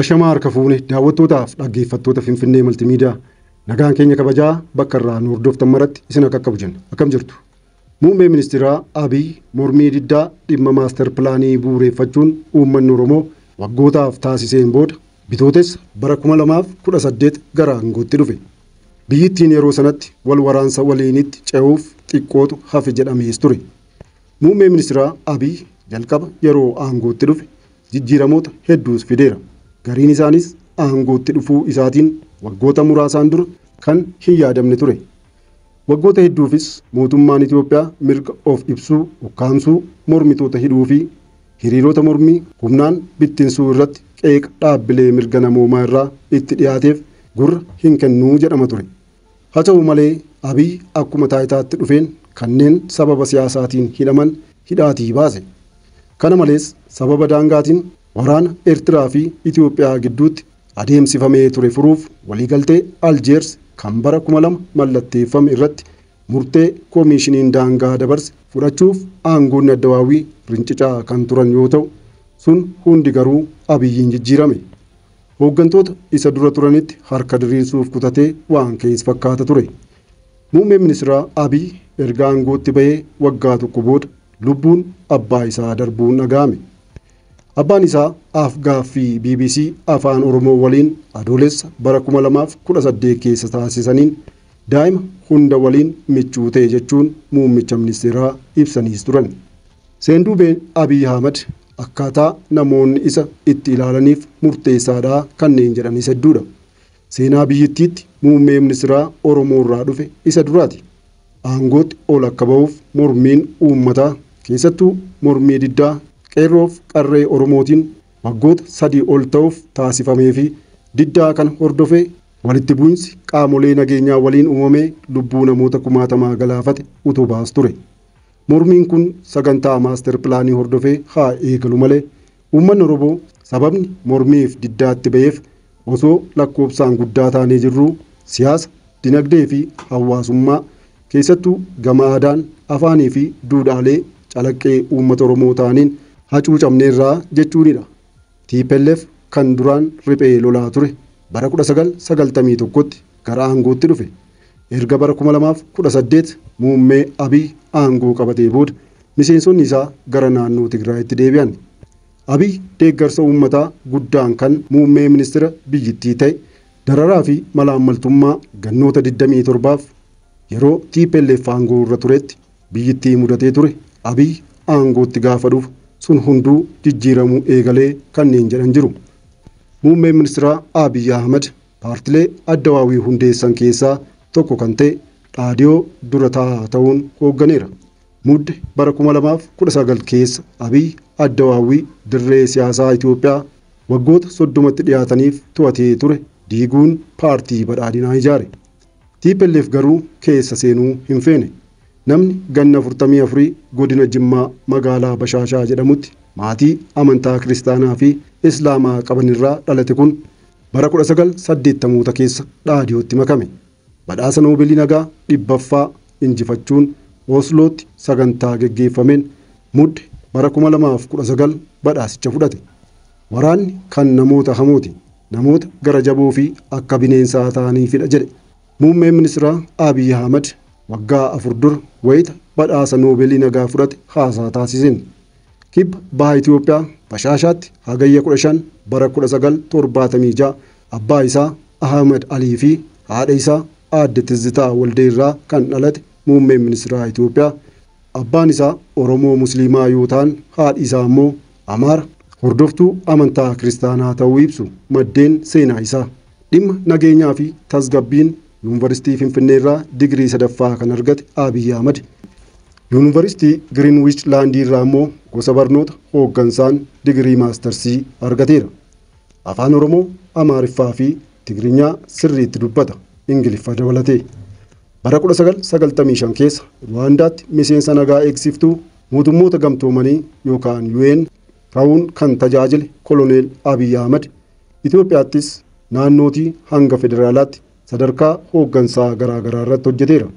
Ashamaa harka fuune daawwattootaaf dhaggeeffattoota Finfinnee Maltimiidiyaa nagaan keenya kabajaa bakka irraa nu hordoftan maratti isin akka qabu jenna. Akkam jirtu? Muummee ministeeraa Abiy mormii diddaa dhimma maastar pilaanii bu'uureffachuun uummanni Oromoo waggootaaf taasiseen booda bitootessa bara 2018 gara aangootti dhufe. Biyyittiin yeroo sanatti wal waraansa waliinitti ce'uuf xiqqootu hafe jedhamees ture. Muummee ministeeraa Abiy jalqaba yeroo aangootti dhufe jijjiiramoota hedduus fideera. Gariin isaanis aangootti dhufuu isaatiin waggoota muraasaan dura kan hin yaadamne ture. Waggoota hedduufis mootummaan Itoophiyaa mirga of ibsuu, ukkaamsuu, mormitoota hidhuu fi hiriirota mormii humnaan bittinsuu irratti qeeqa dhaabbilee mirga namoomaa irraa itti dhiyaateef gurra hin kennuu jedhama ture. Haa ta'u malee Abiy akkuma taayitaatti dhufeen kanneen sababa siyaasaatiin hidhaman hidhaatii baase. Kana malees sababa daangaatiin waraana Eertiraa fi Itoophiyaa gidduutti adeemsifamee ture furuuf waliigaltee Aljeers kan bara 2000 mallatteeffame irratti murtee koomishiniin daangaa dabarse fudhachuuf aangoonni addawaawii rincicaa kan turan yoo ta'u sun hundi garuu Abiyyiin jijjiirame. Hooggantoota isa dura turanitti harka diriirsuuf kutatee waan keessa fakkaata ture. Muummeen ministeeraa Abiy erga aangootti bahee waggaa tokko booda lubbuun abbaa isaa darbuun dhaga'ame. Abbaan isaa af-gaaffii BBC Afaan Oromoo waliin adoolessa bara 2018 keessa taasisaniin daa'ima hunda waliin michuu ta'e jechuun muummicha ministeeraa ibsaniis turan. Seenduubeen Abiy Ahmad akkaataa namoonni isa itti ilaalaniif murteessaadhaa kanneen jedhanis hedduudha. Seenaa biyyittiitti muummee ministeeraa Oromoo irraa dhufe isa duraati. Aangootti ol akka ba'uuf mormiin uummataa keessattuu mormii diddaa qeerroof qarree Oromootiin waggoota 3 ol ta'uuf taasifamee fi diddaa kana hordofee walitti bu'insi qaamolee nageenyaa waliin uumamee lubbuu namoota kumaatamaa galaafate utubaas ture. Mormiin kun sagantaa maastar pilaanii hordofee haa eegalu malee uummanni Oromoo sababni mormiif diddaatti ba'eef osoo lakkoofsaan guddaa taanee jirruu siyaasa, dinagdee fi hawaasummaa keessattuu gama aadaan, afaanii fi duudhaalee calaqqee uummata Oromoo ta'aniin hacuucamneerraa jechuunidha. TPLF kan duraan riphee lolaa ture bara 1991tti gara aangootti dhufe. Erga bara 2018 muummee Abiy aangoo qabatee booda miseensonni isaa gara naannoo Tigraayitti deebi'an. Abiy deeggarsa uummataa guddaan kan muummee ministeera biyyittii ta'e dararaa fi malaammaltummaa gannoota 27f yeroo TPLF aangoo irra turetti biyyittii mudatee ture Abiy aangootti gaafa dhufu sun hunduu jijjiiramuu eegalee kanneen jedhan jiru. Muummeen ministeeraa Abiy Ahmad paartilee addawaawii hundeessan keessaa tokko kan ta'e Dhaadiyoo dura taa'aa ta'uun hoogganeera. Mudde bara 2019 keessa Abiy addawaawii dirree siyaasaa Itoophiyaa waggoota 30tti dhiyaataniif to'atee ture diiguun paartii badhaadhinaa ijaare. TPLF garuu keessa seenuu hin feene. Namni ganna 44 godina Jimmaa magaalaa Bashaashaa jedhamutti maatii amantaa kiristaanaa fi Islaamaa qabanirraa dhalate kun bara 1980 keessa Dhaadiyootti makame. Badhaasa Noobeelii nagaa 100ffaa injifachuun Oslootti sagantaa geggeeffameen mudde bara 2019 badhaasicha fudhate. Waraanni kan namoota hamooti, namoota gara jaboo fi akka bineensaa ta'aniifidha jedhe. Muummeen ministeeraa Abiy Ahmad waggaa 4 dura wayita badhaasa Noobeelii nagaa fudhate haasaa taasiseen. Kibba baha Itoophiyaa Bashaashaatti hagayya 15 bara 1976 abbaa isaa Ahmad Alii fi haadha isaa Aadde Tizzitaa Waldee irraa kan dhalate muummeen ministeeraa Itoophiyaa. Abbaan isaa Oromoo Musliimaa yoo ta'an haadhi isaa immoo Amaara hordoftuu amantaa kiristaanaa ta'uu ibsu maddeen seenaa isaa. Dhimma nageenyaa fi tasgabbiin Yuunivarsiitii Finfinnee irraa digirii 3ffaa kan argate Abiy Ahmad Yuunivarsiitii Giriinwiich Laandii irraa immoo gosa barnoota hooggansaan digirii maastarsii argateera. Afaan Oromoo, Amaariffaa fi Tigiriinyaa sirriitti dubbata, Ingiliffa dabalatee. Bara 1995 keessa Ruwaandaatti miseensa nagaa eegsiftuu mootummoota gamtoomanii yookaan UN ta'uun kan tajaajile Koloneel Abiy Ahmad Itoophiyaattis naannootii hanga federaalaatti sadarkaa hooggansaa garaagaraa irratti hojjeteera.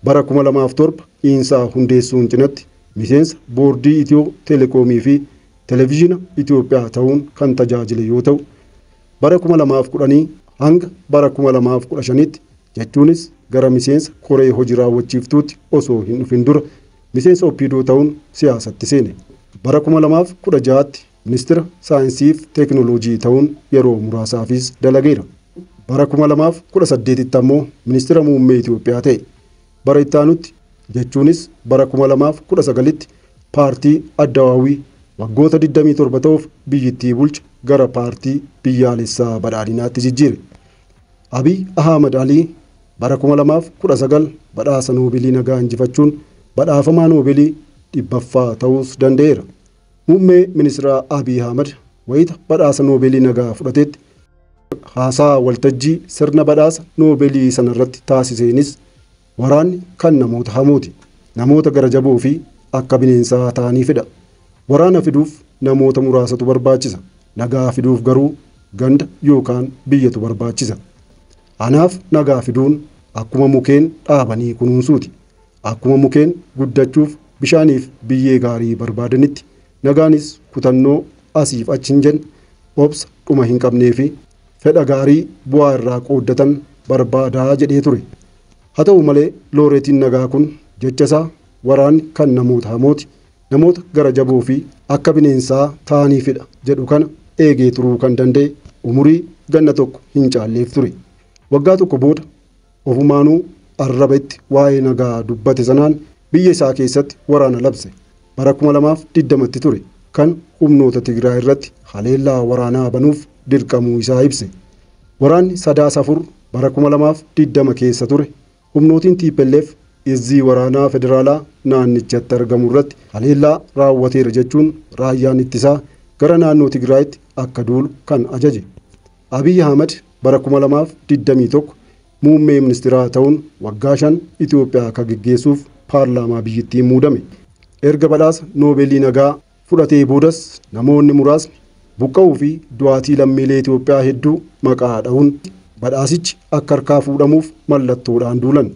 Bara 2007 Iinsaa hundeessuun cinatti miseensa boordii Itiyoo Telekoomii fi Televezyiina Itoophiyaa ta'uun kan tajaajile yoo ta'u Bara 2010 hanga bara 2015tti jechuunis gara miseensa koree hojii raawwachiiftuutti osoo hin dhufin dura miseensa OPDO ta'uun siyaasatti seene. Bara 2016tti ministeera saayinsii fi teekinooloojii ta'uun yeroo muraasaafis dalageera. Bara 2018tti ammoo ministeera muummee Itoophiyaa ta'e. Bara itti aanutti jechuunis bara 2019tti paartii Addawaawii waggoota 27 ta'uuf biyyittii bulche gara paartii biyyaalessaa badhaadhinaatti jijjiire. Abiy Ahmad Alii bara 2019 badhaasa Noobeelii nagaa injifachuun badhaafamaa Noobeelii 100ffaa ta'uus danda'eera. Muummee ministeera Abiy Ahmad wayita badhaasa Noobeelii nagaa fudhatetti haasaa waltajjii sirna badhaasa Noobeelii sanarratti taasiseenis waraanni kan namoota hamooti. Namoota gara jaboo fi akka bineensaa ta'aniifidha. Waraana fiduuf namoota muraasatu barbaachisa. Nagaa fiduuf garuu ganda yookaan biyyatu barbaachisa. Anaaf nagaa fiduun akkuma mukeen dhaabanii kunuunsuuti. Akkuma mukeen guddachuuf bishaaniif biyyee gaarii barbaadanitti nagaanis kutannoo asiif achi hin jenne obsa dhuma hin qabnee fi fedha gaarii bu'aa irraa qooddatan barbaadaa jedhee ture. Haa ta'u malee looreetiin nagaa kun jecha isaa waraanni kan namoota hamooti, namoota gara jaboo fi akka bineensaa ta'aniifidha jedhu kana eegee turuu kan danda'e umurii ganna tokko hin caalleef ture. Waggaa tokko booda ofumaanuu arraba itti waa'ee nagaa dubbate sanaan biyya isaa keessatti waraana labse. Bara 2020tti ture kan humnoota Tigraay irratti haleellaa waraanaa banuuf dirqamuu isaa ibse. Waraanni Sadaasa 4 bara 2020 keessa ture humnootiin TPLF izzii waraanaa federaalaa naannichatti argamu irratti haleellaa raawwateera jechuun raayyaan ittisaa gara naannoo Tigraayitti akka duulu kan ajaje. Abiy Ahmad bara 2021 muummee ministeeraa ta'uun waggaa 5 Itoophiyaa akka geggeessuuf paarlaamaa biyyattiin muudame. Erga badhaasa Noobeelii nagaa fudhatee boodas namoonni muraasni buqqa'uu fi du'aatii lammiilee Itoophiyaa hedduu maqaa dha'uun badhaasichi akka harkaa fuudhamuuf mallattoodhaan duulan.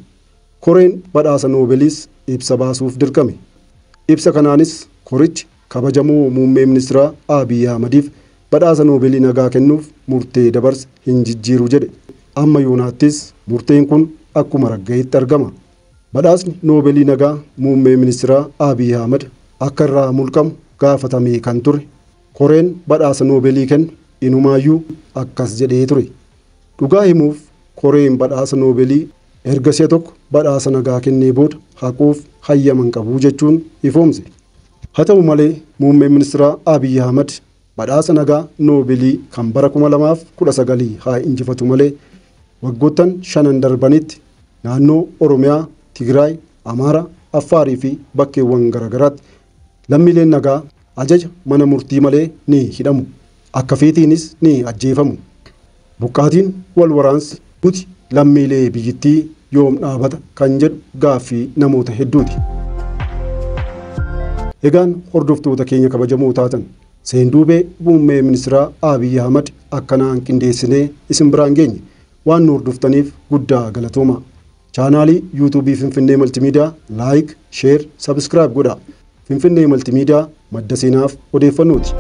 Koreen badhaasa Noobeeliis ibsa baasuuf dirqame. Ibsa kanaanis korichi kabajamoo muummee ministeeraa Abiy Ahmadiif badhaasa Noobeelii nagaa kennuuf murtee dabarse hin jijjiiru jedhe. Amma yoonaattis murteen kun akkuma ragga'etti argama. Badhaasni Noobeelii nagaa muummee ministeeraa Abiy Ahmad akka irraa mulqamu gaafatamee kan ture koreen badhaasa Noobeelii kennu inumaayyuu akkas jedhee ture. Dhugaa himuuf koreen badhaasa Noobeelii erga si'a tokko badhaasa nagaa kennee booda haquuf hayyaman qabu jechuun ifoomse. Haa ta'u malee muummeen ministeeraa Abiy Ahmad badhaasa nagaa Noobeelii kan bara 2019 haa injifatu malee waggoottan 5 darbanitti naannoo Oromiyaa, Tigraay, Amaara, Affaarii fi bakkeewwan garaagaraatti lammiileen nagaa ajaja mana murtii malee ni hidhamu. Akka feetiinis ni ajjeefamu. Buqqaatiin wal waraansi nuti lammiilee biyyattii yoom dhaabata kan jedhu gaaffii namoota hedduuti. Egaan hordoftoota keenya kabajamoo taatan seenduubee muummee ministeeraa Abiy Ahmad akkanaan qindeessinee isin biraan geenye waan nu hordoftaniif guddaa galatooma. Chaanaalii yuutuubii Finfinnee Maltimiidiyaa laayik, sheer, sabskiraayib godhaa. Finfinnee Maltimiidiyaa madda seenaaf odeeffannooti.